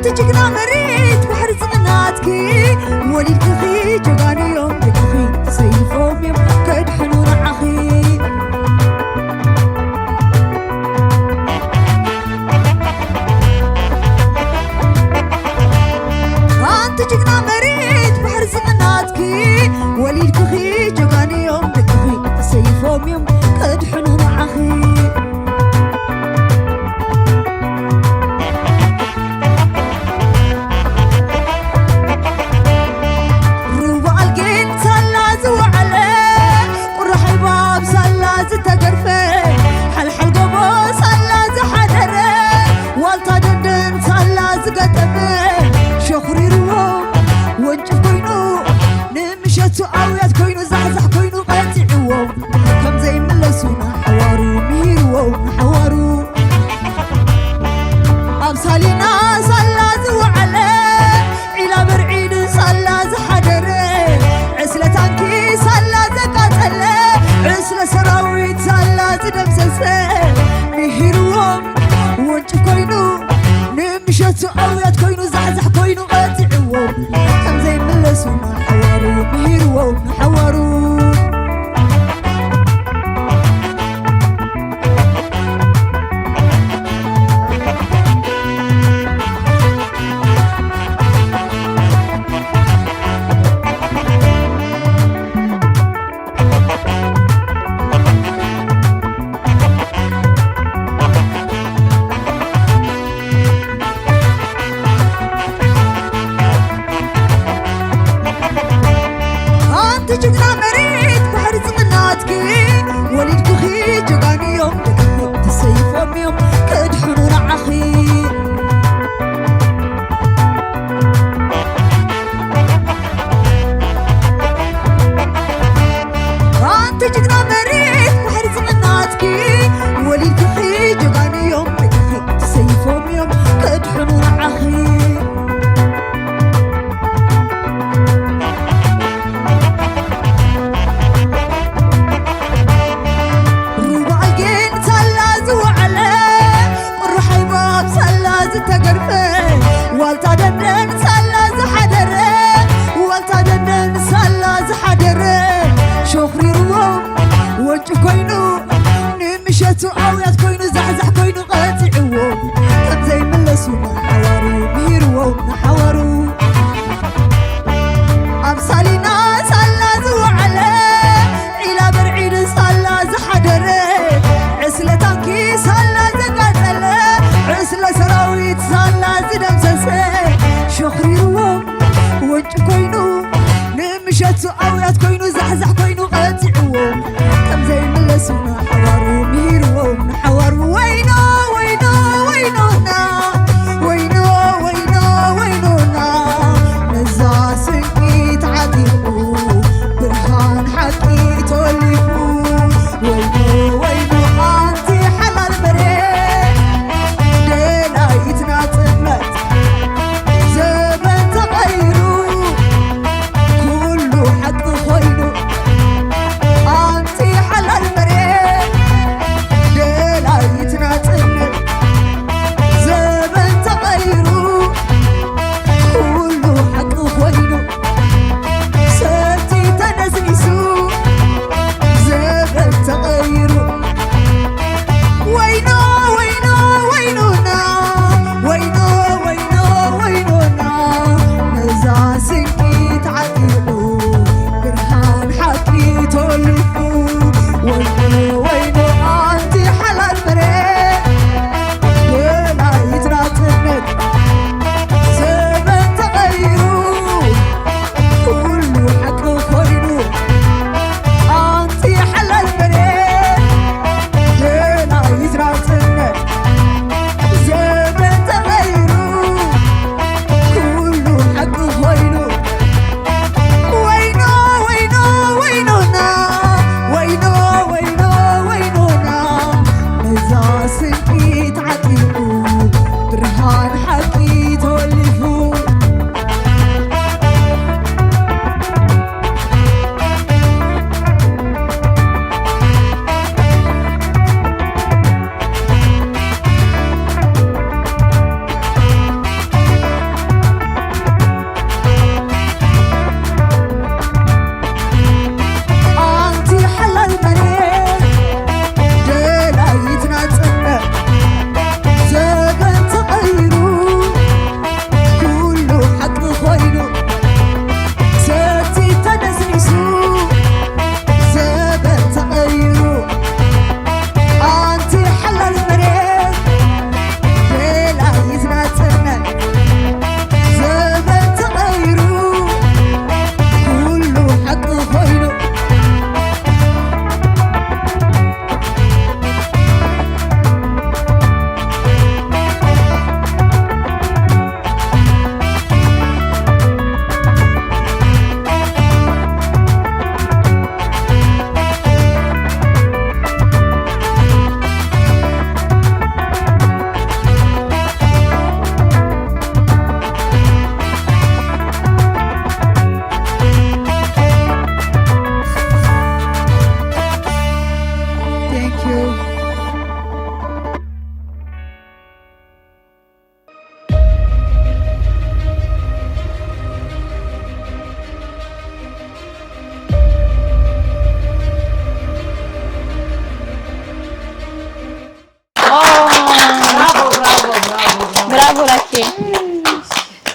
እቲ ጅግና መሬት ባሕሪ ጽዕናትኪ፣ ወሊድኪ ጀጋኑ እዮም ደቅኺ፣ ተሰይፎም እዮም ከድሕኑ ንዓኺ። ኣንቲ ጅግና መሬት ባሕሪ ጽዕናትኪ፣ ወሊድኪ ጀጋኑ እዮም ደቅኺ፣ ተሰይፎም እዮም ከድሕኑ ንዓኺ። ሩባ ኣልጌን ሳላ ዝወዓለ፣ ቁራሕ ኣልባብ ሳላ ዝተገርፈ፣ ሓልሓል ጎቦ ሳላ ዝሓደረ፣ ዋልታ ደንደን ሳላ ዝገጠመ፣ ሸኹሪርዎ ወንጭፍ ኮይኑ፣ ንምሸቱ ኣውያት ኮይኑ፣ ዛሕዛሕ ኮይኑ ቀጢዕዎም፣ ከም ዘይምለሱ ንሓዋሩ ምሂርዎም ንሓዋሩ። ኣብ ሳሊና ሳላ ዝወዓለ፣ ዒላ በርዒድ ሳላ ዝሓደረ፣ ዕስለ ታንኪ ሳላ ዘቃጸለ፣ ዕስለ ሰራዊት ሳላ ዝደምሰሰ፣ ምሂርዎም ወንጭፍ ኮይኑ፣ ንምሸቱ ኣውያት ኮይኑ፣ ዛሕዛሕ ኮይኑ ቀጢዕዎም፣ ከም ዘይምለሱ ንሓዋሩ ምሂርዎም ንሓዋሩ። ኣንቲ ጅግና መሬት ባሕሪ ጽዕናትኪ፣ ወሊድኪ ጀጋኑ እዮም ደቅኺ፣ ተሰይፎም እዮም ከድሕኑ ንዓኺ። ኣንቲ ጅግና መሬት ባሕሪ ጽዕናትኪ፣ ወሊድኪ ጀጋኑ እዮም ደቅኺ፣ ተሰይፎም እዮም ከድሕኑ ንዓኺ። ሩባ ኣልጌን ሳላ ዝወዓለ፣ ቁራሕ ኣልባብ ሳላ ዝተገርፈ፣ ዋልታ ደንደን ሳላ ዝሓደረ፣ ዋልታ ደንደን ሳላ ዝሓደረ፣ ሸኹሪርዎም ወንጭፍ ኮይኑ፣ ንምሸቱ ኣውያት ኮይኑ፣ ዛሕዛሕ ኮይኑ ቀጢዕዎም፣ ከም ዘይምለሱ ንሓዋሩ ምሂርዎም ንሓዋሩ። ኣብ ሳሊና ሳላ ዝወዓለ፣ ዒላ በርዒድ ሳላ ዝሓደረ፣ ዕስለ ታንኪ ሳላ ዘቃጸለ፣ ዕስለ ሰራዊት ሳላ ዝደምሰሰ፣ ሸኺርዎም ወንጭ ኮይኑ፣ ንምሸቱ ኣውያት ኮይኑ፣ ዛሕዛሕ ኮይኑ ቀጺዕዎም፣ ከም ዘይምለሱ ንሓዋሩ ምሂርዎም ንሓዋሩ። ወይኖ፣ ወይኖ፣ ወይኖና፣ ወይኖ፣ ወይኖ፣ ወይኖና፣ ነዛ ስንቂ ተዓጢቑ፣ ብርሃን ሓቂ ተወሊፉ። ወይኖ፣ ወይኖ፣ ኣንቲ ሓላል መሬት፣ ደላይት ናጽነት፣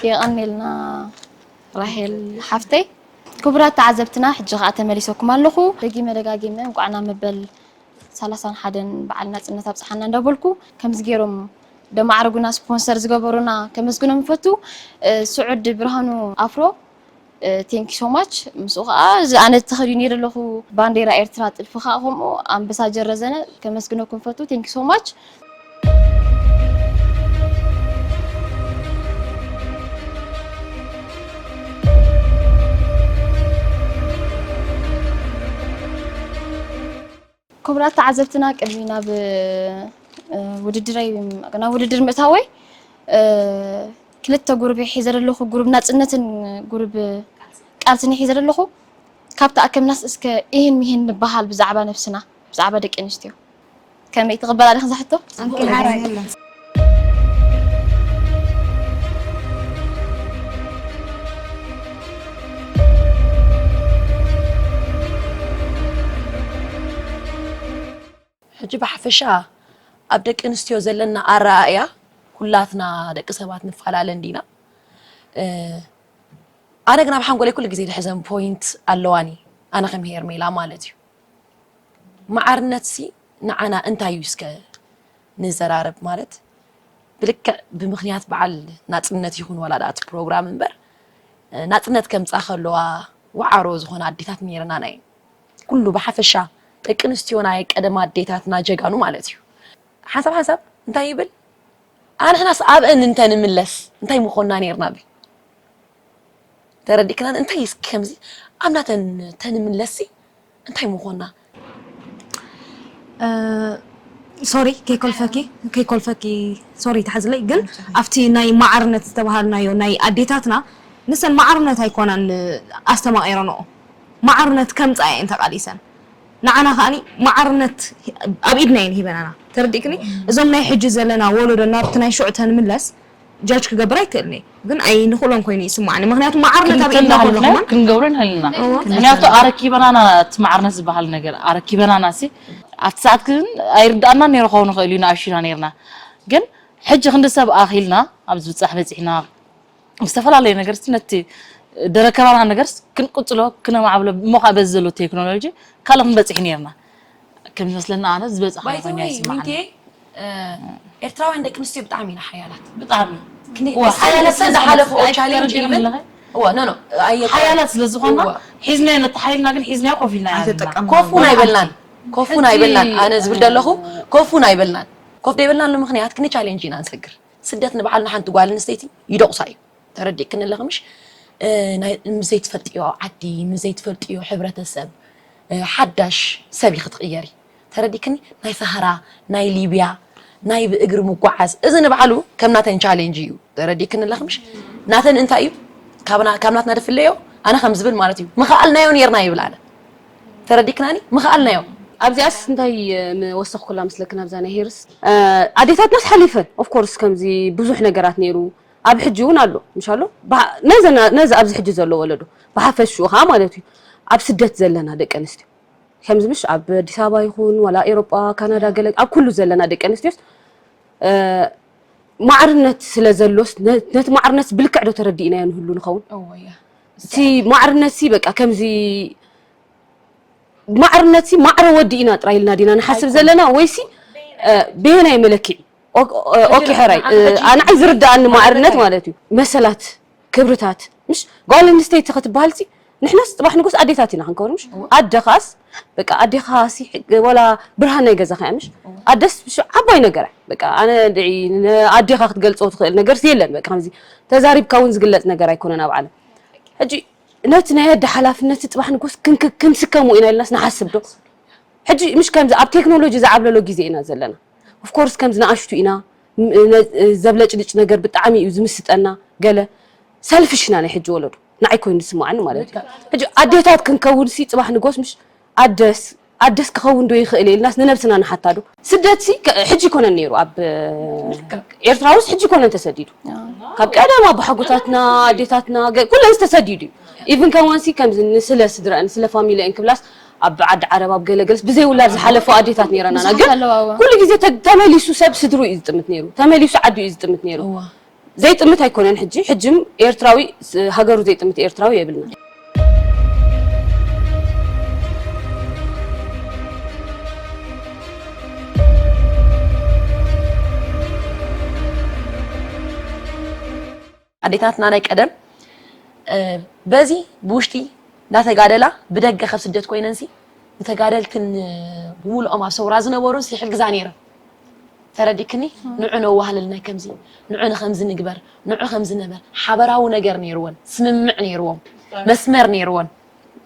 የቐኔልና ራሄል ሓፍተይ። ክቡራት ተዓዘብትና፣ ሕጂ ኸዓ ተመሊሰኩም ኣለኹ። ደጊመ ደጋጊመ እንኳዕ ናብ መበል ሰላሳን ሓደን በዓል ናጽነት ኣብጽሓና እንዳበልኩ፣ ከምዚ ገይሮም ደማዕረጉና፣ ስፖንሰር ዝገበሩና ከመስግኖም ይፈቱ። እ፣ ስዑድ ብርሃኑ ኣፍሮ፣ እ፣ thank you so much። ምስኡ ኸዓ እዚ ኣነ ተኸዲነ ዘለኹ ባንዴራ ኤርትራ ጥልፊ ኸዓ ከምኡ ኣምበሳጀር ረዘነ ከመስግነኩም ፈቱ። Thank you so much። ክቡራት ተዓዘብትና፣ ቅድሚ ናብ፣ እ፣ ውድድረይ፣ ናብ ውድድር ምእታወይ፣ እ፣ ክልተ ጉሩብ ሒዘ ዘለኹ፣ ጉሩብ ናጽነትን ጉሩብ ቃልስን ሒዘ ዘለኹ። ካብ ተኣከብናስ እስከ ኢህን ሚህን ንበሃል ብዛዕባ ነብስና፣ ብዛዕባ ደቂ ኣንስትዮ። ከመይ ትቕበላ ዲኺ እዛ ሕቶ? ኦኬ፣ ሓራይ። ሕጂ ብሓፈሻ ኣብ ደቂ ኣንስትዮ ዘለና ኣረኣእያ፣ ኩላትና ደቂ ሰባት ንፈላለ እንዲና። እ፣ ኣነ ግን ኣብ ሓንጎለይ ኩሉ ግዜ ዝሕዘን ፖይንት ኣለዋኒ፣ ኣነ ከም ሄርሜላ ማለት እዩ። ማዕርነትሲ ንዓና እንታይ እዩ እስከ ንዘራረብ? ማለት ብልክዕ ብምኽንያት በዓል ናጽነት ይኹን ዋላ ደኣ እቲ ፕሮግራም እምበር፣ እ፣ ናጽነት ከምጻ ከለዋ ዋዕሮ ዝኾነ ኣዴታት ነይረናና እየን። ኩሉ ብሓፈሻ ደቂ ኣንስትዮ ናይ ቀደም ኣዴታትና ጀጋኑ ማለት እዩ። ሓንሳብ ሓንሳብ እንታይ ይብል? ኣንሕናስ ኣብአን እንተንምለስ እንታይ ምኾንና ነይርና ብል። ተረዲእክናን? እንታይ እስኪ ከምዚ ኣብ ናተን ተንምለስሲ እንታይ ምኾንና? ሶሪ ከይኮልፈኪ ከይኮልፈኪ ሶሪ ተሓዝለይ። ግን ኣብቲ ናይ ማዕርነት ዝተባሃልናዮ ናይ ኣዴታትና ንሰን ማዕርነት ኣይኮናን ኣስተማቒረንኦ፣ ማዕርነት ከምፃ እየን ተቓሊሰን። ንዓና ከዓኒ ማዕርነት ኣብ ኢድና እየን ሂበናና። ተረዲእክኒ? እዞም ናይ ሕጂ ዘለና ወለዶ ናብቲ ናይ ሽዑ ተንምለስ ጃጅ ክገብር ኣይክእልን እየ። ግን ኣይ ንኹሎም ኮይኑ ይስማዓኒ። ምክንያቱ ማዕርነት ኣብ ኢድና ከሎ ከማን ክንገብሮ ንኽእል ኢና። ምክንያቱ ኣረኪበናና እቲ ማዕርነት ዝበሃል ነገር ኣረኪበናና ሲ ኣብቲ ሰዓት ግን ኣይርድኣና ነይሩ ክኸውን ይኽእል እዩ ንኣሽና ነይርና። ግን ሕጂ ክንዲ ሰብ ኣኺልና ኣብ ዝብጻሕ በጺሕና ዝተፈላለዩ ነገር ነቲ ደረከባና ነገር ክንቅጽሎ ክነማዕብሎ እሞ ከዓ በዚ ዘሎ ቴክኖሎጂ ካልእ ክንበጽሕ ነርና ከም ዝመስለና ኣነ ዝበጽሓ ባይተወይ ሚንቴ ኤርትራውያን ደቂ ኣንስትዮ ብጣዕሚ ኢና ሓያላት። ብጣዕሚ ሓያላት ዝሓለፈኦ ቻሌንጅ ይብል እዋ ኖ ኖ ሓያላት ስለ ዝኾና ሒዝናዮ ነተሓይልና ግን ሒዝናዮ ኮፍ ኢልና ኮፉን ኣይበልናን ኮፉን ኣይበልናን ኣነ ዝብል ዘለኹ ኮፉን ኣይበልናን ኮፍ ደይበልናሉ ምክንያት ክኒ ቻሌንጅ ኢና ንሰግር ስደት ንባዕልና ሓንቲ ጓል ኣንስተይቲ ይደቑሳ እዩ ተረዲእክኒ ኣለኺ ምሽ ዘይትፈልጥዮ ዓዲ ንዘይትፈልጥዮ ሕብረተሰብ ሓዳሽ ሰብ ኢኺ ትቕየሪ ተረዲክኒ ናይ ሳሃራ ናይ ሊብያ ናይ ብእግሪ ምጓዓዝ እዚ ንባዕሉ ከም ናተን ቻሌንጅ እዩ ተረዲክኒ ኣለኺ ምሽ ናተን እንታይ እዩ ካብ ናትና ድፍለዮ ኣነ ከም ዝብል ማለት እዩ ምኸኣልናዮ ኔርና ይብል ኣነ ተረዲክናኒ ምኸኣልናዮ ኣብዚኣስ እንታይ ምወሰኽኩላ መስለክን ኣብዛ ናይ ሄርስ ኣዴታትናስ ሓሊፈን ኦፍኮርስ ከምዚ ብዙሕ ነገራት ነይሩ ኣብ ሕጂ እውን ኣሎ ምሻሎ ነዚ ኣብዚ ሕጂ ዘሎ ወለዶ ብሓፈሽኡ ከዓ ማለት እዩ ኣብ ስደት ዘለና ደቂ ኣንስትዮ ከምዚ ምሽ ኣብ ኣዲስ ኣበባ ይኹን ዋላ ኤሮጳ ካናዳ ገለ ኣብ ኩሉ ዘለና ደቂ ኣንስትዮስ ማዕርነት ስለ ዘሎስ ነቲ ማዕርነት ብልክዕ ዶ ተረዲእናዮ ንህሉ ንኸውን እቲ ማዕርነት ሲ በቃ ከምዚ ማዕርነት ሲ ማዕረ ወዲ ኢና ጥራይ ኢልና ዲና ንሓስብ ዘለና ወይሲ በየናይ መለክዒ ኦኬ ሕራይ ኣንዓይ ዝርዳኣኒ ማዕርነት ማለት እዩ መሰላት ክብርታት ምሽ ጓል ኣንስተይቲ ክትበሃል ሲ ንሕናስ ፅባሕ ንጎስ ኣዴታት ኢና ክንከውን ምሽ ኣደኻስ በቃ ኣዴኻሲ ወላ ብርሃን ናይ ገዛኻ እያ ምሽ ኣደስ ምሽ ዓባይ ነገር እያ በቃ ኣነ ኣዴኻ ክትገልፆ ትኽእል ነገር የለን በቃ ከምዚ ተዛሪብካ እውን ዝግለፅ ነገር ኣይኮነን ኣብ ዓለም ሕጂ ነቲ ናይ ኣደ ሓላፍነት ጽባሕ ንጎስ ክንስከሞ ኢና ኢልናስ ንሓስብ ዶ ሕጂ ምሽ ከምዚ ኣብ ቴክኖሎጂ ዝዓብለሎ ግዜ ኢና ዘለና of course ከምዚ ንኣሽቱ ኢና ዘብለጭልጭ ነገር ብጣዕሚ እዩ ዝምስጠና ገለ ሰልፍሽ ኢና ናይ ሕጂ ወለዶ ንዓይ ኮይኑ ዝስማዓኒ ማለት እዩ ሕጂ ኣዴታት ክንከውን ሲ ጽባሕ ንጎስ ምሽ ኣደስ ኣደስ ክኸውን ዶ ይኽእል ኢልናስ ንነብስና ንሓታ ዶ ስደት ሲ ሕጂ ይኮነን ነይሩ ኣብ ኤርትራ ውስጥ ሕጂ ይኮነን ተሰዲዱ ካብ ቀደም ኣቦሓጎታትና ኣዴታትና ኩለን ተሰዲዱ እዩ ኢቭን ከማን ሲ ከምዚ ንስለ ስድረአን ስለ ፋሚሊአን ክብላስ ኣብ ዓዲ ዓረብ ኣብ ገለገለስ ብዘይ ውላድ ዝሓለፉ ኣዴታት ነይረናና ግን ኩሉ ግዜ ተመሊሱ ሰብ ስድሩ እዩ ዝጥምት ነይሩ ተመሊሱ ዓዱ እዩ ዝጥምት ነይሩ ዘይጥምት ኣይኮነን። ሕጂ ሕጅም ኤርትራዊ፣ ሃገሩ ዘይጥምት ኤርትራዊ የብልና። ኣዴታትና ናይ ቀደም በዚ ብውሽጢ እንዳተጋደላ ብደገ ከብ ስደት ኮይነንሲ ንተጋደልትን ብምሉኦም ኣብ ሰውራ ዝነበሩን ይሕግዛ ነይረን። ተረዲክኒ? ንዑ ነዋህልል ናይ ከምዚ፣ ንዑ ንከምዚ ንግበር፣ ንዑ ከምዚ ንበር፣ ሓበራዊ ነገር ነይርወን፣ ስምምዕ ነይርዎም፣ መስመር ነይርወን፣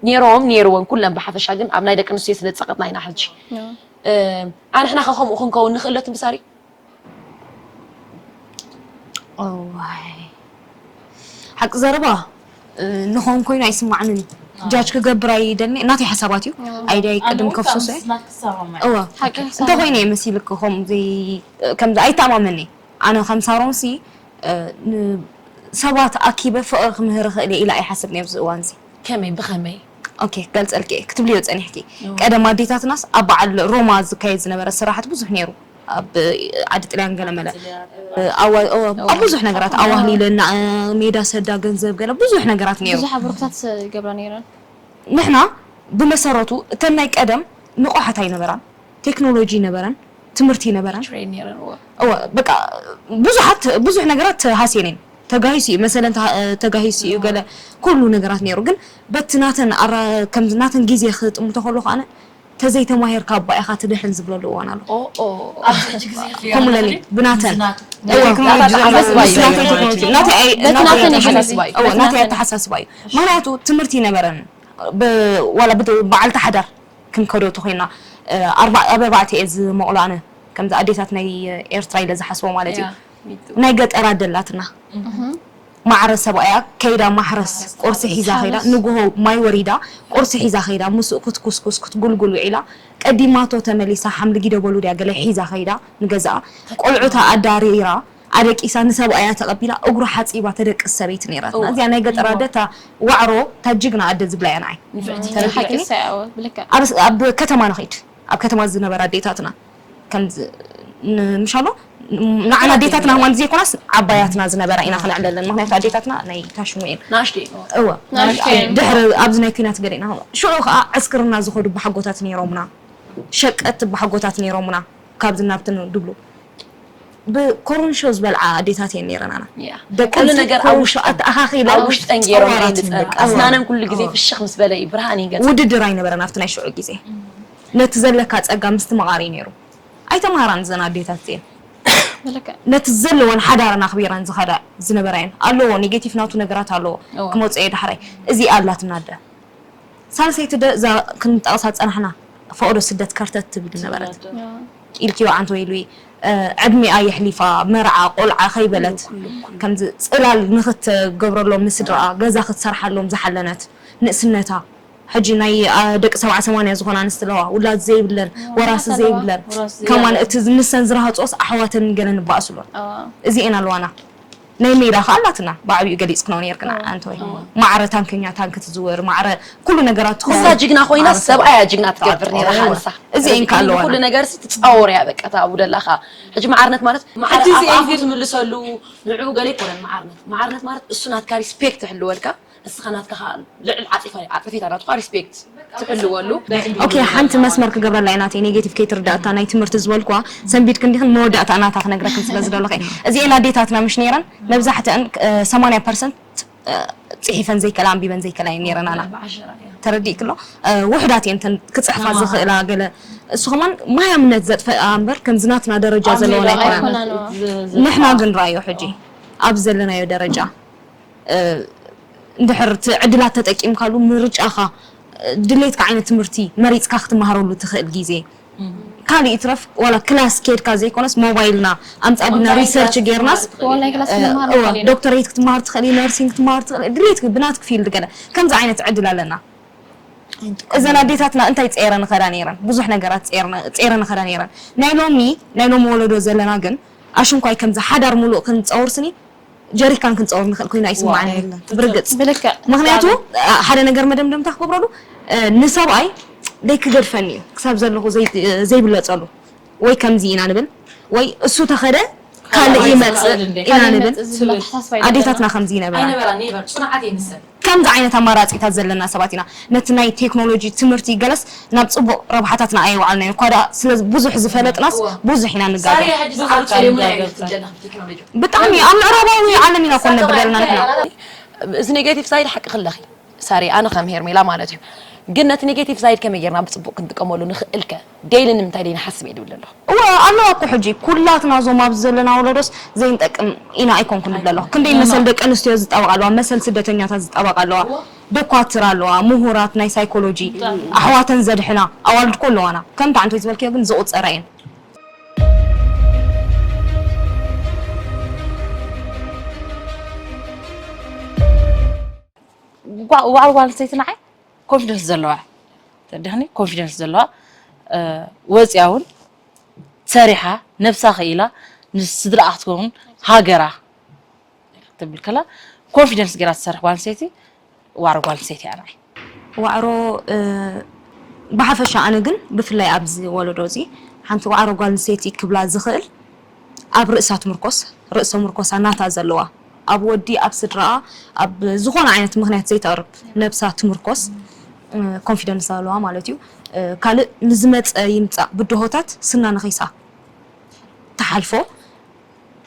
ነይሮም ነይርወን ኩለን ብሓፈሻ። ግን ኣብ ናይ ደቂ ኣንስትዮ ስለ ዝጸቐጥና ኢና ሕጂ። ኣንሕና ከ ከምኡ ክንከውን ንኽእለትን ብሳሪ እዋይ ሓቂ ዘረባ ንኾን ኮይኑ ኣይስማዕንን እዩ። ጃጅ ክገብር ኣይደልኒ ናተይ ሓሳባት እዩ። ኣይድያ ቅድም ከፍሱስ እየ እወ እንተኮይነ እየ መሲልክ ከም ከምዚ ኣይተኣማመኒ ኣነ ከም ሳሮንሲ ሰባት ኣኪበ ፍቕሪ ክምህር ክእል ኢላ ኣይሓስብ ነብዚ እዋንዚ። ከመይ ብኸመይ? ኦኬ ክገልፀልኪ እየ ክትብልዮ ፀኒሕኪ። ቀደም ኣዴታትናስ ኣብ በዓል ሮማ ዝካየድ ዝነበረ ስራሓት ብዙሕ ነይሩ። ኣብ ዓዲ ጥልያን ገለመለ ኣብ ብዙሕ ነገራት ኣዋህሊለ ሜዳ ሰዳ ገንዘብ ገለ ብዙሕ ነገራት ነይሩ። ብዙሕ ብሩክታት ይገብራ ነይረን። ንሕና ብመሰረቱ እተን ናይ ቀደም ንቑሓት ኣይነበራን። ቴክኖሎጂ ይነበረን፣ ትምህርቲ ይነበረን። እወ በቃ ብዙሓት ብዙሕ ነገራት ሃስየን እየን። ተጋሂሱ እዩ መሰለን ተጋሂሱ እዩ ገለ ኩሉ ነገራት ነይሩ። ግን በቲ ናተን ከምዚ ናተን ግዜ ክጥምቶ ከሎ ከኣነ ተዘይተማሂርካ እባ ኢኻ ትድሕን ዝብለሉ እዋን ኣሎ። ከምኡ ለኒ ብናተን ናተይ ኣተሓሳስባ እዩ። ምክንያቱ ትምህርቲ ይነበረን ዋላ በዓልቲ ሓዳር ክንከዶ ተኮይና ኣርባዕተ እየ ዝመቕሎ ኣነ ከምዚ ኣዴታት ናይ ኤርትራ ኢለ ዝሓስቦ ማለት እዩ። ናይ ገጠር ኣደ ኣላትና ማዕረ ሰብኣያ ከይዳ ማሕረስ ቁርሲ ሒዛ ከይዳ ንጉሆ ማይ ወሪዳ ቁርሲ ሒዛ ከይዳ ምስኡ ክትኩስኩስ ክትጉልጉል ውዒላ ቀዲማቶ ተመሊሳ ሓምሊ ጊደ በሉ ድያ ገለ ሒዛ ከይዳ ንገዛኣ ቆልዑታ ኣዳሪራ ኣደቂሳ ንሰብኣያ ተቐቢላ እግሩ ሓፂባ ተደቅስ ሰበይቲ ነይራትና። እዚኣ ናይ ገጠር ኣደ እታ ዋዕሮ እታ ጅግና ኣደ ዝብላ እያ ንዓይ። ተረዲእክኒ? ኣብ ከተማ ንኸይድ ኣብ ከተማ ዝነበራ ኣዴታትና ከምዚ ምሻሎ ንዓና ኣዴታትና ማን ዘይኮናስ ዓባያትና ዝነበራ ኢና ክነዕለለን። ምክንያቱ ኣዴታትና ናይ ታሽሙ እየን። ናሽቲ እወ ናሽቲ ድሕሪ ኣብዚ ናይ ኩናት ገለ ኢና ሽዑ ከዓ ዕስክርና ዝኸዱ ባሓጎታት ነይሮምና። ሸቀት ባሓጎታት ነይሮምና ካብዚ ናብቲ ድብሉ ብኮረንሾ ዝበልዓ ኣዴታት እየን ነይረናና። ደቂ ኩሉ ነገር ኣብ ውሽጠን ኣተኣኻኺለን ኣብ ውሽጠን ገይሮም እየን ዝፀንሓ። ኣስናነን ኩሉ ግዜ ፍሽኽ ምስ በለ እዩ ብርሃን እዩ ገፀን። ውድድር ኣይነበረን ኣብቲ ናይ ሽዑ ግዜ። ነቲ ዘለካ ፀጋ ምስትምቓር እዩ ነይሩ። ኣይተምሃራን እዘን ኣዴታት እዚኤን። ነቲ ዘለወን ሓዳረን ኣኽቢረን ዝኸዳ ዝነበራ እየን። ኣለዎ ኔጌቲቭ ናቱ ነገራት ኣለዎ ክመፅኦ እየ ዳሕራይ። እዚኣ ኣላትና ኣደ። ሳልሰይቲ ደ እዛ ክንጠቕሳ ዝፀናሕና ፈቐዶ ስደት ከርተት ትብል ዝነበረት ኢልኪዮ ዓንተ ወይ ኢሉ ዕድሚኣ የሕሊፋ መርዓ ቆልዓ ከይበለት ከምዚ ፅላል ንክትገብረሎም ንስድራኣ ገዛ ክትሰርሓሎም ዝሓለነት ንእስነታ ሕጂ ናይ ደቂ ሰብዓ ሰማንያ ዝኾና ኣንስቲ ኣለዋ ውላድ ዘይብለን ወራሲ ዘይብለን ከማን እቲ ንሰን ዝረሃፅኦስ ኣሕዋተን ገለ ንባእስሎን እዚኤን ኣለዋና ናይ ሜዳ ከ ኣላትና ብዓቢኡ ገሊጽክኖ ነርክና ኣንተ ወይ ማዕረ ታንከኛ ታንክ ትዝውር ማዕረ ኩሉ ነገራት ትኸውን ንሳ ጅግና ኮይና ሰብኣያ ጅግና ትገብር ነራ ሓንሳ እዚ እንካ ኣለዋ ኩሉ ነገር ሲ ትጻወር እያ በቃ ታቡ ደላኻ ሕጂ ማዕርነት ማለት እቲ እዚ እንግዲህ ትምልሰሉ ንዑ ገለ ይኮነን ማዕርነት ማዕርነት ማለት እሱ ናትካ ሪስፔክት ትሕልወልካ እስኻ ናትካ ልዕል ዓጺፋ ዓጺፊታ ናትካ ሪስፔክት ትሕልወሉ። ኦኬ ሓንቲ መስመር ክገብረላ እየ ናተይ ኔጌቲቭ ከይትርዳእታ ናይ ትምህርቲ ዝበልኩዋ ሰንቢድክ እንዲኽን መወዳእታ ናታ ክነግረክን ስለ ዝደለኹ እየ። እዚኤን ኣዴታትና ምሽ ነይረን መብዛሕትአን ሰማንያ ፐርሰንት ፅሒፈን ዘይከላ ኣንቢበን ዘይከላ እየን ነይረን ኣና ተረዲእክሎ ውሕዳት እየን ተን ክፅሕፋ ዝኽእላ ገለ እሱ ከማን ማያምነት ዘጥፈኣ እምበር ከምዚ ናትና ደረጃ ዘለወን ኣይኮናን። ንሕና ግን ረኣዮ ሕጂ ኣብ ዘለናዮ ደረጃ እንድሕር እቲ ዕድላት ተጠቂምካሉ ምርጫኻ ድሌትካ ዓይነት ትምህርቲ መሪፅካ ክትመሃረሉ ትኽእል ግዜ ካልእ ይትረፍ ዋላ ክላስ ኬድካ ዘይኮነስ ሞባይልና ኣምፃ ቢልና ሪሰርች ጌርናስ ዶክተሬት ክትመሃር ትኽእል ነርሲንግ ክትመሃር ትኽእል ድሌት ብናትክ ፊልድ ገለ ከምዚ ዓይነት ዕድል ኣለና እዘን ኣዴታትና እንታይ ፀይረ ንኸዳ ነይረን ብዙሕ ነገራት ፀይረ ንኸዳ ነይረን ናይ ሎሚ ናይ ሎሚ ወለዶ ዘለና ግን ኣሽንኳይ ከምዚ ሓዳር ሙሉእ ክንፀውር ስኒ ጀሪካን ክንፀውር ንኽእል ኮይና ይስማዓኒ ብርግፅ ምክንያቱ ሓደ ነገር መደምደምታ ክገብረሉ ንሰብኣይ ደይ ክገድፈኒ እዩ ክሳብ ዘለኹ ዘይብለፀሉ ወይ ከምዚ ኢና ንብል ወይ እሱ ተኸደ ካልእ ይመጽእ ኢና ንብል። ኣዴታትና ከምዚ ይነብራ። ኣይነበራን፣ ኔቨር፣ ጽኑዓት እየን ንሰን። ከምዚ ዓይነት ኣማራጺታት ዘለና ሰባት ኢና። ነቲ ናይ ቴክኖሎጂ ትምህርቲ ገለስ ናብ ጽቡቕ ረብሓታትና ኣየውዓልናዮ። እኳ ደኣ ስለ ብዙሕ ዝፈለጥናስ እወ። ብዙሕ ኢና ንጋገ። ሳሪ ሕጂ ዝዓርብ ጸሊሙ ናይ ትጀና ቴክኖሎጂ። ብጣዕሚ ኣብ ምዕራባዊ ዓለም ኢና ኮን ነብር ዘለና ንሕና። እዚ ኔጌቲቭ ሳይድ ሓቂ ክለኺ ሳሪ፣ ኣነ ከም ሄርሜላ ማለት እዩ። ግን ነቲ ኔጌቲቭ ሳይድ ከመይ ጌርና ብጽቡቕ ክንጥቀመሉ ንኽእል ከ? ዴይሊ ንምንታይ ደይንሓስብ እየ ድብል ኣለኹ። እወ ኣለዋ እኮ ሕጂ ኩላትና እዞም ኣብዚ ዘለና ወለዶስ ዘይንጠቅም ኢና ኣይኮንኩን ንብል ኣለኹ። ክንደይ መሰል ደቂ ኣንስትዮ ዝጣበቃ ኣለዋ፣ መሰል ስደተኛታት ዝጣበቃ ኣለዋ፣ ዶኳትር ኣለዋ፣ ምሁራት ናይ ሳይኮሎጂ ኣሕዋተን ዘድሕና ኣዋልድ እኮ ኣለዋና። ከምቲ ዓንቶይ ዝበልክዮ ግን ዝቑጸራ እየን። ጓ- ዋዕሮ ጓል ኣንስተይቲ ንዓይ ኮንፊደንስ ዘለዋ እያ። ተረዲኽኒ? ኮንፊደንስ ዘለዋ፣ እ፣ ወፂኣ እውን ሰሪሓ ነብሳ ክኢላ ንስድራኣ ክትከውን ሃገራ ክትብል ከላ ኮንፊደንስ ገይራ ትሰርሕ ጓል ኣንስተይቲ ዋዕሮ ጓል ኣንስተይቲ እያ ንዓይ። ዋዕሮ፣ እ፣ ብሓፈሻ ኣነ ግን ብፍላይ ኣብዚ ወለዶ እዚ ሓንቲ ዋዕሮ ጓል ኣንስተይቲ ክብላ ዝኽእል ኣብ ርእሳ ትምርኮስ፣ ርእሰ ምርኮሳ ናታ ዘለዋ፣ ኣብ ወዲ፣ ኣብ ስድራኣ፣ ኣብ ዝኾነ ዓይነት ምኽንያት ዘይተቕርብ ነብሳ ትምርኮስ፣ እ፣ ኮንፊደንስ ኣለዋ ማለት እዩ። እ፣ ካልእ ንዝመጸ ይምጻእ ብድሆታት ስና ነኺሳ ትሓልፎ፣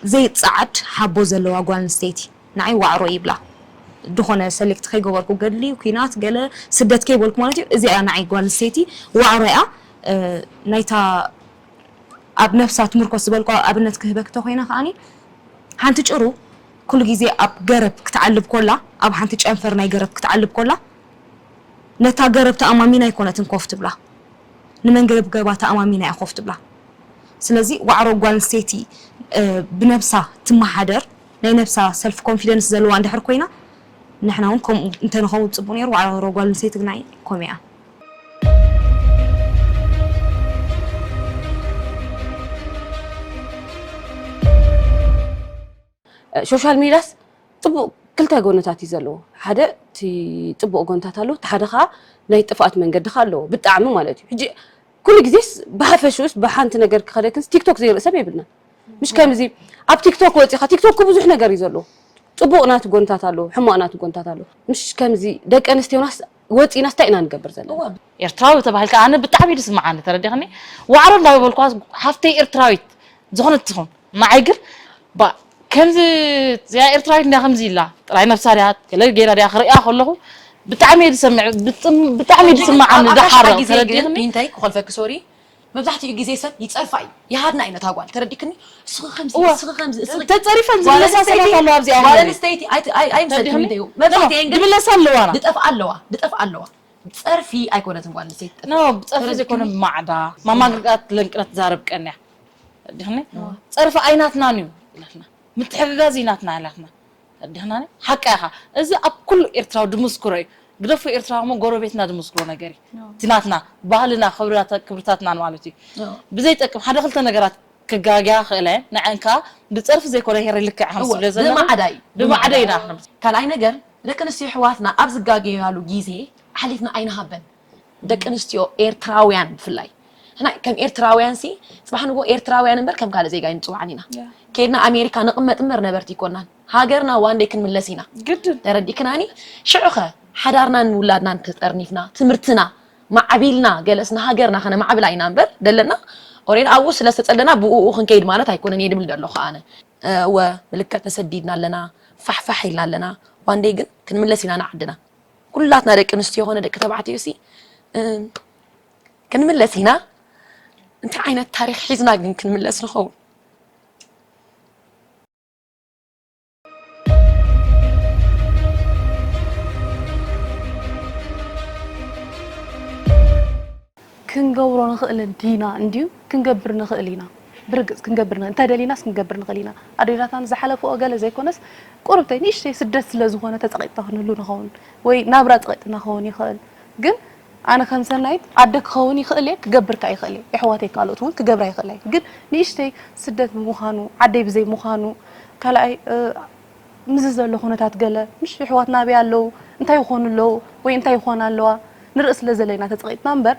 ዘይጸዓድ ሓቦ ዘለዋ ጓል ኣንስተይቲ ንዓይ ዋዕሮ ይብላ። ዝኾነ ሰሌክት ከይገበርኩ፣ ገድሊ፣ ኲናት፣ ገለ ስደት ከይበልኩ ማለት እዩ። እዚኣ ንዓይ ጓል ኣንስተይቲ ዋዕሮ እያ። እ፣ ናይታ ኣብ ነብሳ ትምርኮስ ዝበልኩ ኣብነት ክህበክ ተኾይነ ከዓኒ፣ ሓንቲ ጭሩ ኩሉ ግዜ ኣብ ገረብ ክትዓልብ ኮላ፣ ኣብ ሓንቲ ጨንፈር ናይ ገረብ ክትዓልብ ኮላ፣ ነታ ገረብ ተኣማሚና ኣይኮነትን ኮፍ ትብላ፣ ንመንገብገባ ተኣማሚና እያ ኮፍ ትብላ። ስለዚ ዋዕሮ ጓል ኣንስተይቲ፣ እ፣ ብነብሳ ትመሓደር፣ ናይ ነብሳ ሰልፍ ኮንፊደንስ ዘለዋ እንድሕር ኮይና፣ ንሕና እውን ከምኡ እንተንኸውን ጽቡቕ ነይሩ። ዋዕሮ ጓል ኣንስተይቲ ግን ኣይ ከምኡ እያ። ሶሻል ሚድያስ ጽቡቕ ክልተ ጎነታት እዩ ዘለዎ። ሓደ እቲ ጽቡቕ ጎነታት ኣለዎ፣ እቲ ሓደ ኸኣ ናይ ጥፍኣት መንገዲ ኸኣ ኣለዎ። ብጣዕሚ ማለት እዩ። ሕጂ ኩሉ ግዜስ ብሓፈሽኡስ ብሓንቲ ነገር ክኸደክንስ ቲክቶክ ዘይርኢ ሰብ የብልናን። ምሽ ከምዚ ኣብ ቲክቶክ ወጺኻ፣ ቲክቶክ ብዙሕ ነገር እዩ ዘለዎ። ጽቡቕ ናቱ ጎንታት ኣለዎ፣ ሕማቕ ናቱ ጎንታት ኣለዎ። ምሽ ከምዚ ደቂ ኣንስትዮናስ ወጺናስ እንታይ ኢና ንገብር ዘለና? ኤርትራዊ ተባሂልካ ኣነ ብጣዕሚ እዩ ዝስምዓኒ፣ ተረዲኽኒ? ዋዕሮ እንዳበልኳ ሓፍተይ ኤርትራዊት ዝኾነት ትኹን፣ ንዓይ ግን ባ ከምዚ እዚኣ ኤርትራዊት እንድያ ከምዚ ኢላ ጥራይ ነብሳ ድያ ገለ ገይራ ድያ ክርእያ ከለኹ ብጣዕሚ እየ ዝሰምዕ፣ ብጥም-፣ ብጣዕሚ እየ ዝስምዓኒ። ኣብ ደሓር ሓድሓድ ግዜ ግን ተረዲኽኒ? እንታይ ክኾልፈኪ ሶሪ፣ መብዛሕትኡ ግዜ ሰብ ይጸርፋ እዩ፣ ይሃድና እዩ ነታ ጓል፣ ተረዲክኒ? እስኺ ከምዚ፣ እወ። እስኺ ከምዚ፣ እስኺ ተጸሪፈን ጓል ዝምለሳ ኣንስተይቲ፣ ሰባት ኣለዋ ኣብዚኣ ጓል ዓለም። ኣንስተይቲ ኣይ-፣ ኣይ-፣ ኣይምሰልክን ተረዲኽኒ? እንተዩ። መብዛሕትኤን ግን ድምለሳ ኣለዋ። ድጠፍኣ ኣለዋ፣ ድጠፍኣ ኣለዋ። ብጸርፊ ኣይኮነትን ጓል ኣንስተይቲ ትጠፍእ። ኖ፣ ብጸርፊ ተረዲክኒ? ዘይኮነ ማዕዳ፣ ማማ ግርጋት ለንቅነት ትዛረብ ቀንያ። ተረዲኽኒ? ኖ። ጸርፊ ኣይናትናን እዩ ኢላትና። ምትሕግጋዝ እዩ ናትና ኢላትና። ተረዲኽናኒ? ሓቃ ኢኻ። እዚ ኣብ ኩሉ ኤርትራዊ ድምስክሮ እዩ። ግደፎ ኤርትራዊ እሞ ጎረቤትና ድምስክሮ ነገር እዩ። ኖ። እቲ ናትና፣ ባህልና፣ ክብርታት-፣ ክብርታትና ማለት እዩ። ኖ። ብዘይጠቅም ሓደ ክልተ ነገራት ክጋግያ ክእለ፣ ንዐን ከኣ ብጸርፊ ዘይኮነ ሄረ ልክዕ ከም እወ፣ ስለ ዘለና ብማዕዳ እዩ። ብማዕዳ ኢና። ካልኣይ ነገር፣ ደቂ ኣንስትዮ ኣሕዋትና ኣብ ዝጋገያሉ ግዜ ሓሊፍና ኣይንሃበን። ደቂ ኣንስትዮ ኤርትራውያን ብፍላይ። ንሕና ከም ኤርትራውያን ሲ፣ ጽባሕ ንግሆ ኤርትራውያን እምበር ከም ካልእ ዜጋ ኣይንጽዋዕን ኢና። ያ። ከይድና ኣሜሪካ ንቕመጥ እምበር ነበርቲ ኣይኮናን። ሃገርና ዋን ደይ ክንምለስ ኢና። ግድን። ተረዲክናኒ? ሽዑኸ ሓዳርናን ውላድናን ተጠርኒፍና፣ ትምህርትና ማዕቢልና፣ ገለስ ንሃገርና ከነማዕብላ ኢና እምበር ደለና ኦሬዲ ኣብኡ ስለ ዝተጸለና ብኡኡ ክንከይድ ማለት ኣይኮነን እየ ድብል ዘለኹ ኣነ። እ፣ እወ፣ ብልክዕ ተሰዲድና ኣለና፣ ፋሕፋሕ ኢልና ኣለና። ዋን ደይ ግን ክንምለስ ኢና ንዓድና። ኩላትና ደቂ ኣንስትዮ ኾነ ደቂ ተባዕትዮ ሲ፣ እ፣ ክንምለስ ኢና። እንታይ ዓይነት ታሪኽ ሒዝና ግን ክንምለስ ንኸውን? ክንገብሮ ንኽእል ዲና እንድዩ? ክንገብር ንኽእል ኢና። ብርግጽ ክንገብር ንኽእል፣ እንተ ደሊናስ ክንገብር ንኽእል ኢና። ኣዴታትና ዝሓለፍኦ ገለ ዘይኮነስ፣ ቁርብተይ ንእሽተይ ስደት ስለ ዝኾነ ተጸቒጥና ክንህሉ ንኸውን፣ ወይ ናብራ ጸቒጥና ክኸውን ይኽእል። ግን ኣነ ከም ሰናይት ዓደ ክኸውን ይኽእል እየ፣ ክገብር ከኣ ይኽእል እየ። የሕዋተይ ካልኦት እውን ክገብራ ይኽእላ እየን። ግን ንእሽተይ ስደት ብምዃኑ፣ ዓደይ ብዘይ ምዃኑ፣ ካልኣይ፣ እ፣ ምስዚ ዘሎ ኩነታት ገለ፣ ምሽ የሕዋትና ኣበይ ኣለዉ፣ እንታይ ይኾኑ ኣለዉ፣ ወይ እንታይ ይኾና ኣለዋ፣ ንርኢ ስለ ዘለና ተጸቒጥና እምበር፣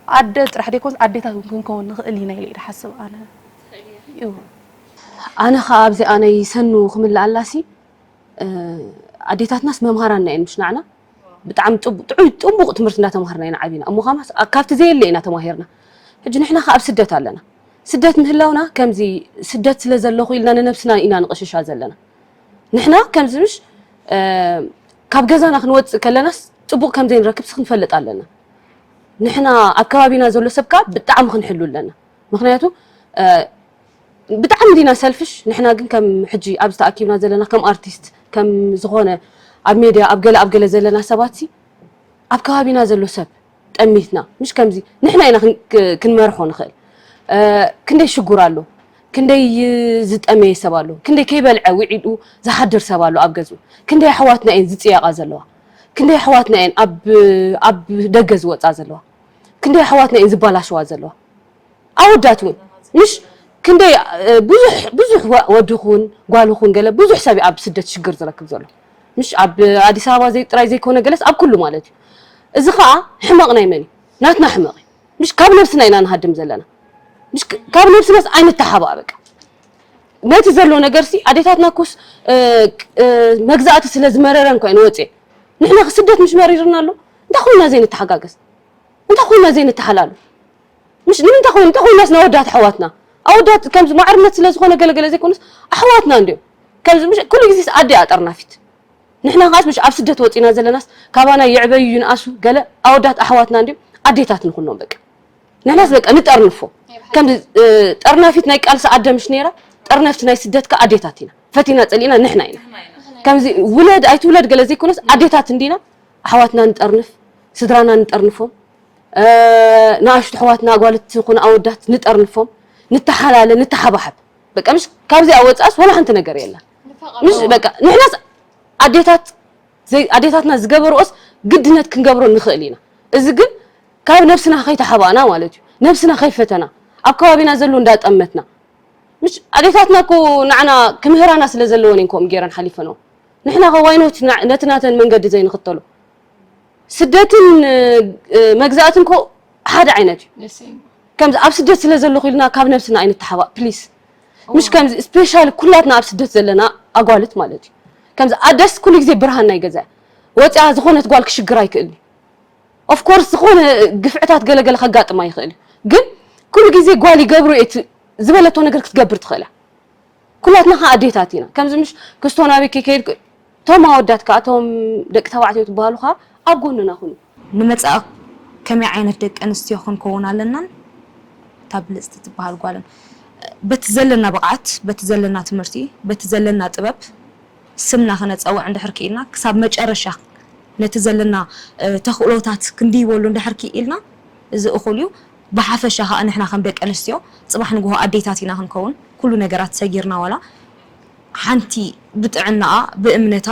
ኣደ ጥራሕ ደይኮንስ ኣዴታት እውን ክንከውን ንኽእል ኢና ኢለ እየ ዝሓስብ ኣነ። እዩ። ኣነ ኸዓ ኣብዚ ኣነ ይሰኑ ክምልኣላሲ፣ እ፣ ኣዴታትናስ መምሃራና እየን፣ ምሽ ንዓና ብጣዕሚ ጥቡ-፣ ጥዑይ፣ ጥቡቕ ትምህርቲ እንዳተማሃርና ኢና ዓቢና። እሞ ኸማስ፣ ኣ-፣ ካብቲ ዘየለ ኢና ተማሂርና። ሕጂ ንሕና ኸዓ ኣብ ስደት ኣለና። ስደት ምህላውና፣ ከምዚ ስደት ስለ ዘለኹ ኢልና ንነብስና ኢና ንቕሽሻ ዘለና። ንሕና ከምዚ ምሽ፣ እ፣ ካብ ገዛና ክንወጽእ ከለናስ፣ ጥቡቕ ከም ዘይንረክብስ ክንፈልጥ ኣለና። ንሕና ኣብ ከባቢና ዘሎ ሰብ ከኣ ብጣዕሚ ክንሕሉ ኣለና። ምኽንያቱ፣ እ፣ ብጣዕሚ ዲና ሰልፍሽ፣ ንሕና ግን ከም ሕጂ ኣብዚ ተኣኪብና ዘለና ከም ኣርቲስት፣ ከም ዝኾነ ኣብ ሜድያ፣ ኣብ ገለ፣ ኣብ ገለ ዘለና ሰባትሲ፣ ኣብ ከባቢና ዘሎ ሰብ ጠሚትና፣ ምሽ ከምዚ ንሕና ኢና ክን-፣ ክ-፣ ክንመርሖ ንኽእል። እ፣ ክንደይ ሽጉር ኣሎ፣ ክንደይ ዝጠመየ ሰብ ኣሎ፣ ክንደይ ከይበልዐ ውዒሉ ዝሓድር ሰብ ኣሎ ኣብ ገዝኡ፣ ክንደይ ኣሕዋትና እየን ዝጽየቓ ዘለዋ፣ ክንደይ ኣሕዋትና እየን ኣብ፣ ኣብ ደገ ዝወጻ ዘለዋ፣ ክንደይ ኣሕዋትና እየን ዝባላሸዋ ዘለዋ። ኣወዳት እውን፣ ምሽ ክንደይ፣ እ፣ ብዙሕ፣ ብዙሕ ወ-፣ ወዲ ኹን ጓል ኹን ገለ ብዙሕ ሰብ እዩ ኣብ ስደት ሽግር ዝረክብ ዘሎ። ምሽ ኣብ ኣዲስ ኣበባ ዘይ-፣ ጥራይ ዘይኮነ ገለስ ኣብ ኩሉ ማለት እዩ። እዚ ኸኣ ሕመቕ ናይ መን እዩ? ናትና ሕመቕ እዩ። ምሽ ካብ ነብስና ኢና ንሃድም ዘለና። ምሽ ክ-፣ ካብ ነብስናስ ኣይንተሓባእ በቃ። ነቲ ዘሎ ነገርሲ ኣዴታትና ኩስ፣ እ፣ እ፣ መግዛእቲ ስለ ዝመረረን እኮ እየን ወፅየን። ንሕና ስደት ምሽ መሪርና ኣሎ። እንታይ ኮይና ዘይንተሓጋገዝ? እንታይ ኮይና ዘይንተሓላሉ? ምሽ ንምንታይ ኮይኑ፣ እንታይ ኮይናስ ንኣወዳት ኣሕዋትና? ኣወዳት ከምዚ ማዕርነት ስለ ዝኾነ ገለ ገለ ዘይኮነስ ኣሕዋትና እንድዮም። ከምዚ ምሽ ኩሉ ግዜስ ኣደ እያ ጠርናፊት። ንሕና ኸኣስ ምሽ ኣብ ስደት ወጺና ዘለናስ ካባና ይዕበዩ ይንኣሱ ገለ ኣወዳት ኣሕዋትና እንድዮም። ኣዴታት ንኹኖም በቃ። ንሕናስ በቃ ንጠርንፎ። ከምዚ፣ እ፣ ጠርናፊት ናይ ቃልሲ ኣደ ምሽ ነይራ፣ ጠርነፍቲ ናይ ስደት ከኣ ኣዴታት ኢና። ፈቲና ጸሊእና ንሕና ኢና። ከምዚ ውለድ ኣይትውለድ ገለ ዘይኮነስ ኣዴታት እንዲና ኣሕዋትና ንጠርንፍ፣ ስድራና ንጠርንፎም። እ፣ ንኣሽቱ ኣሕዋትና ኣጓልት ኮነ ኣወዳት ንጠርንፎም፣ ንተሓላለ፣ ንተሓባሓብ። በቃ ምሽ ካብዚኣ ወጻእስ ወላ ሓንቲ ነገር የላ። ምሽ በቃ ንሕናስ ኣዴታት ዘይ-፣ ኣዴታትና ዝገበርኦስ ግድነት ክንገብሮ ንኽእል ኢና። እዚ ግን ካብ ነብስና ከይተሓባእና ማለት እዩ። ነብስና ከይፈተና፣ ኣብ ከባቢና ዘሎ እንዳጠመትና። ምሽ ኣዴታትና እኮ ንዓና ክምህራና ስለ ዘለወን እየን ከምኡ ገይረን ሓሊፈንኦ። ንሕና ከ why not ና-፣ ነቲ ናተን መንገዲ ዘይንኽተሎ? ስደትን፣ እ፣ መግዛእትን እኮ ሓደ ዓይነት እዩ። ከምዚ ኣብ ስደት ስለ ዘለኹ ኢልና ካብ ነብስና ኣይንተሓባእ ፕሊስ። ምሽ ከምዚ ስፔሻሊ ኩላትና ኣብ ስደት ዘለና ኣጓልት ማለት እዩ። ከምዚ ኣደስ ኩሉ ግዜ ብርሃን ናይ ገዛ እያ። ወፂኣ ዝኾነት ጓል ክሽግር ኣይክእልን እዩ። ኦፍ ኮርስ ዝኾነ ግፍዕታት ገለገለ ከጋጥማ ይኽእል እዩ። ግን ኩሉ ግዜ ጓል ይገብሮ እየ ት-፣ ዝበለቶ ነገር ክትገብር ትኽእል እያ። ኩላትና ኸዓ ኣዴታት ኢና። ከምዚ ምሽ ክስቶ ናበይ ከይከይድ፣ እቶም ኣወዳት ከኣ እቶም ደቂ ተባዕትዮ ትበሃሉ ኸዓ ኣብ ጎንና ኩኑ። ንመጻኢ ከመይ ዓይነት ደቂ ኣንስትዮ ክንከውን ኣለናን እታ ብልጽቲ ትበሃል ጓልን በቲ ዘለና ብቕዓት፣ በቲ ዘለና ትምህርቲ፣ በቲ ዘለና ጥበብ ስምና ክነጸውዕ እንድሕር ክኢልና፣ ክሳብ መጨረሻ ነቲ ዘለና፣ እ፣ ተኽእሎታት ክንድይበሉ እንድሕር ክኢልና፣ እዚ እኹል እዩ። ብሓፈሻ ኸኣ ንሕና ከም ደቂ ኣንስትዮ ጽባሕ ንግሆ ኣዴታት ኢና ክንከውን፣ ኩሉ ነገራት ሰጊርና ዋላ ሓንቲ ብጥዕናኣ፣ ብእምነታ፣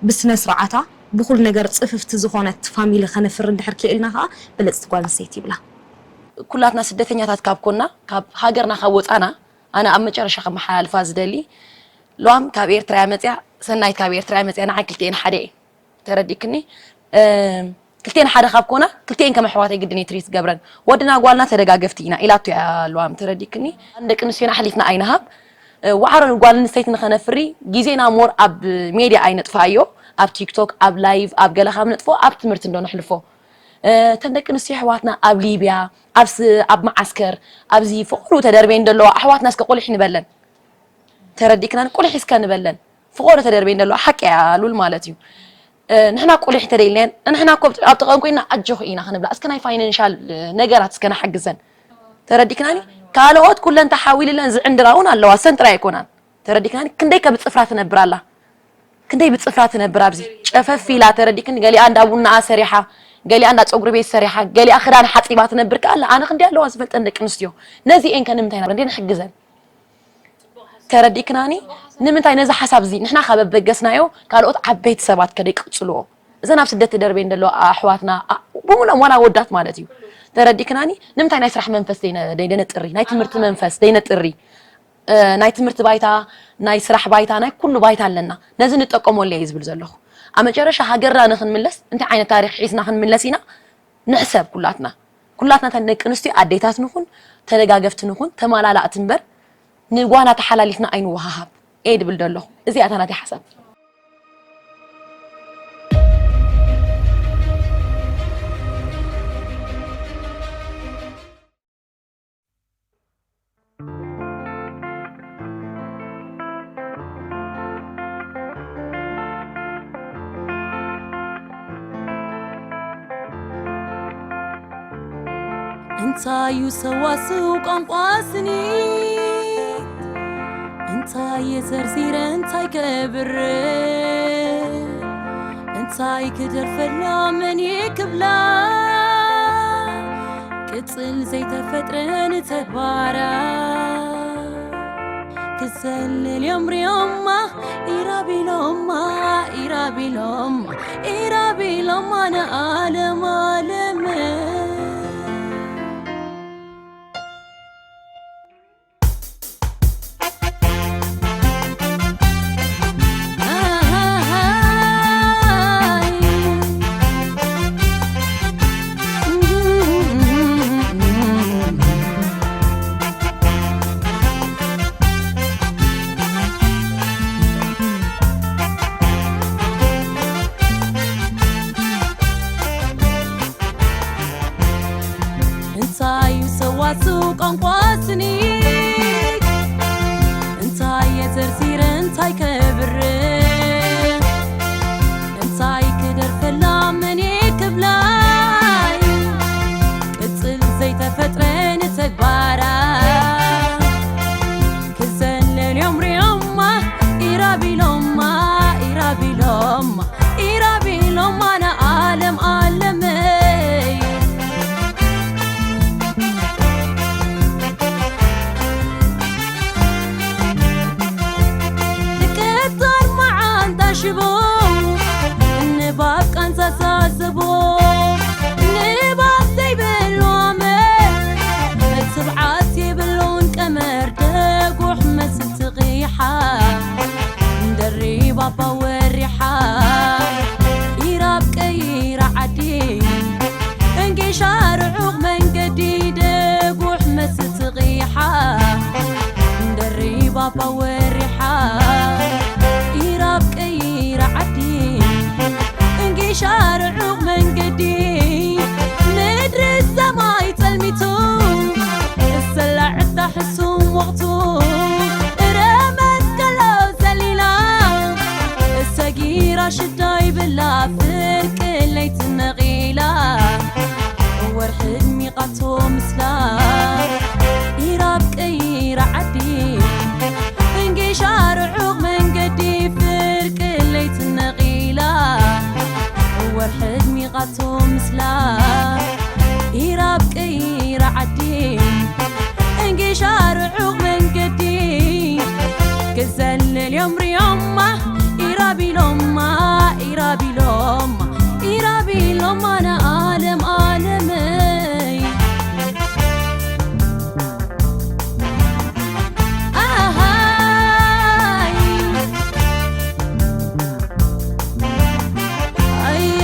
ብስነ ስርዓታ፣ ብኹሉ ነገር ጽፍፍቲ ዝኾነት ፋሚሊ ከነፍሪ እንድሕር ክኢልና ኸኣ ብልጽቲ ጓል ኣንስተይቲ ይብላ። ኩላትና ስደተኛታት ካብ ኮና፣ ካብ ሃገርና ካብ ወጻና፣ ኣነ ኣብ መጨረሻ ከመሓላልፋ ዝደሊ፣ ሉዋም ካብ ኤርትራ እያ መጽያ፣ ሰናይት ካብ ኤርትራ እያ መጽያ፣ ንዓን ክልቲኤን ሓደ እየን። ተረዲእክኒ? እም፣ ክልቲኤን ሓደ ካብ ኮና፣ ክልቲኤን ከም ኣሕዋተይ ግድን እየ ትሪት ዝገብረን። ወድና ጓልና ተደጋገፍቲ ኢና ኢላቶ እያ ሉዋም። ተረዲእክኒ? ኣን ደቂ ኣንስትዮና ኣሕሊፍና ኣይንሃብ። እ፣ ዋዕሮ ንጓል ኣንስተይቲ ንኸነፍሪ ግዜና ሞር ኣብ ሜድያ ኣይነጥፍኣዮ። ኣብ ቲክቶክ፣ ኣብ ላይቭ፣ ኣብ ገለ ካብ ነጥፎ፣ ኣብ ትምህርቲ እንዶ ነሕልፎ። እ፣ እተን ደቂ ኣንስትዮ ኣሕዋትና ኣብ ሊብያ፣ ኣብ ስ-፣ ኣብ መዓስከር፣ ኣብዚ ፍቕሩ ተደርበየን ዘለዋ ኣሕዋትና እስከ ቁሊሕ ንበለን። ተረዲእክናን ቁሊሕ እስከ ንበለን። ፍቕሩ ተደርበየን ዘለዋ ሓቂ እያ ሉል ማለት እዩ። እ፣ ንሕና ቁሊሕ ተደይልናየን፣ ንሕና እኮ ኣብ ጥቐን ኮይና ኣጆኺ ኢና ክንብላ። እስከ ናይ ፋይናንሻል፣ እ፣ ነገራት እስከ ንሓግዘን። ተረዲእክናኒ? ካልኦት ኩለን ተሓዊልለን ዝዕንድራ እውን ኣለዋ፣ ሰን ጥራይ ኣይኮናን። ተረዲእክናኒ? ክንደይ ከ ብጽፍራ ትነብር ኣላ? ክንደይ ብጽፍራ ትነብር ኣብዚ? ጨፈፍ ኢላ፣ ተረዲእክኒ? ገሊኣ እንዳ ቡናኣ ሰሪሓ፣ ገሊኣ እንዳ ጸጉሪ ቤት ሰሪሓ፣ ገሊኣ ክዳን ሓጺባ ትነብር ከ ኣላ። ኣነ ክንደይ ኣለዋ ዝፈልጠን ደቂ ኣንስትዮ። ነዚኤን ከ ንምንታይ ኢና እንዴ ንሕግዘን? ተረዲእክናኒ? ንምንታይ ነዚ ሓሳብ እዚ ንሕና ካብ ኣበገስናዮ፣ ካልኦት ዓበይቲ ሰባት ከ ደይቅጽልዎ? እዘን ኣብ ስደት ተደርበየን ዘለዋ ኣሕዋትና፣ ኣ-፣ ብምሎም ዋላ ወዳት ማለት እዩ። ተረዲእክናኒ? ንምንታይ ናይ ስራሕ መንፈስ ደይነ-፣ ደይ-፣ ደይነጥሪ? ናይ ትምህርቲ መንፈስ ደይነጥሪ? እ፣ ናይ ትምህርቲ ባይታ፣ ናይ ስራሕ ባይታ፣ ናይ ኩሉ ባይታ ኣለና። ነዚ ንጠቀመሉ እየ ዝብል ዘለኹ። ኣብ መጨረሻ ሃገርና ንኽንምለስ እንታይ ዓይነት ታሪኽ ሒዝና ክንምለስ ኢና? ንሕሰብ ኩላትና። ኩላትና እተን ደቂ ኣንስትዮ ኣዴታት ንኹን፣ ተደጋገፍቲ ንኹን፣ ተመላላእቲ እምበር፣ ንጓና ተሓላሊፍና ኣይንወሃሃብ እየ ድብል ደለኹ። እዚኣ እታ ናተይ ሓሳብ። እንታይ እዩ ሰዋስው ቋንቋ ስኒት? እንታይ እየ ዘርዚረ እንታይ ከብር? እንታይ ክደርፈላ መን እየ ክብላ? ቅጽል ዘይተፈጥረ ንተግባራ ክዘልል እዮም ሪኦማ ኢራቢሎማ ኢራቢሎማ ኢራቢሎማ ንዓለም ዓለም። እንታይ እዩ ሰዋስው ቋንቋ ስኒት? እንታይ እየ ዘርዚረ እንታይ ከብር? እንታይ ክደርፈላ መን እየ ክብላ? ቅጽል ዘይተፈጥረ ንተግባራ ክዘለል እዮም ሪኦማ ኢራቢሎማ ኢራቢሎማ ኢራቢሎማ ንዓለም ዓለመይ። ልክታር መዓንታ ሽቦ ንባብ ቃንዛ ሳስቦ ንባብ ዘይብሉ ኣመር ትብዓት የብሉን ቀመር ደጉሕ መስል ትቕይሓ ደሪባ ኣባ ወሪሓ ኢራብ ቀይራ ዓዲ እንጌሻ ርሑቕ መንገዲ ደጉሕ መስል ትቕይሓ ደሪባ ኣባ ወሪሓ ኢራብ ቀይራ ዓዲ እንጌሻ ርሑቕ መንገዲ ምድሪ ሰማይ ጸልሚቱ እሰላዕ እታ ሕሱም ወቕቱ እረ መስቀሎ ዘሊላ እሰጊራ ሽዳይ ብላ ፍርቂ ለይቲ ነቒላ ወርሒ ድሚቓቶ ምስላ ኢራብ ቀይራ ዓዲ እንጌሻ ርሑቕ መንገዲ ፍርቂ ለይቲ ነቒላ ወርሒ ድሚቓቶ ምስላ ኢራብ ቀይራ ዓዲ እንጌሻ ርሑቕ መንገዲ ክዘልል እዮም ሪኦማ ኢራቢሎማ ኢራቢሎማ ኢራቢሎማ ንዓለም ዓለመይ ኣሃይ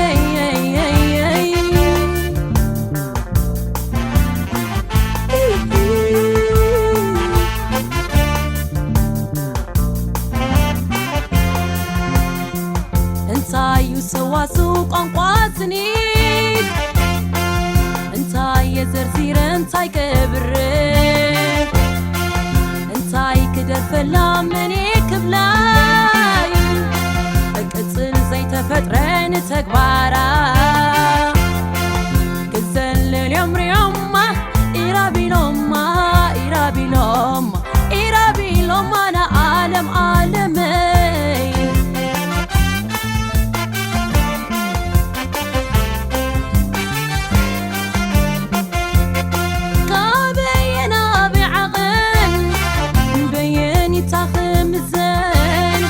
ኣየየየየይ እንታይ እዩ ሰዋስው ቋንቋ ስኒት እንታይ እየ ዘርዚረ እንታይ ከብር እንታይ ክደርፈላ መን ክብላይ ቅጽል ዘይተፈጥረ ንተግባራ ክዘልል እዮም ሪኦማ ኢራቢሎማ ኢራቢሎማ ኢራቢሎማ ንዓለም ዓለመይ ካበየና ብዓቕን በየኒታ ክምዘን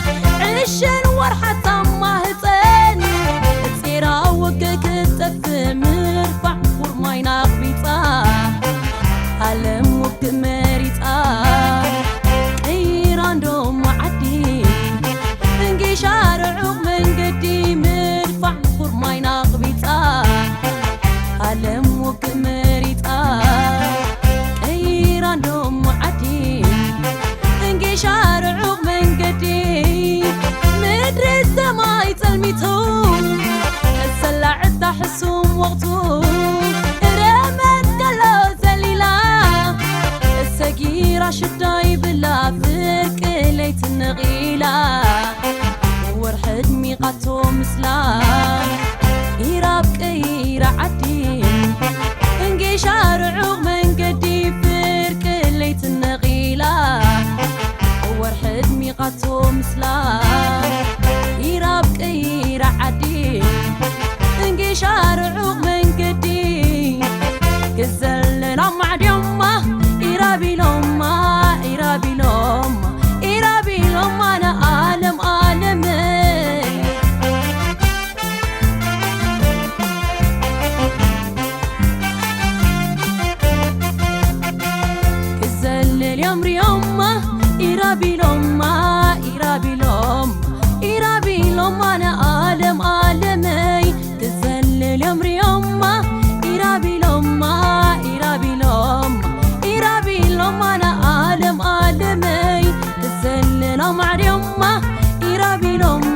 ሎም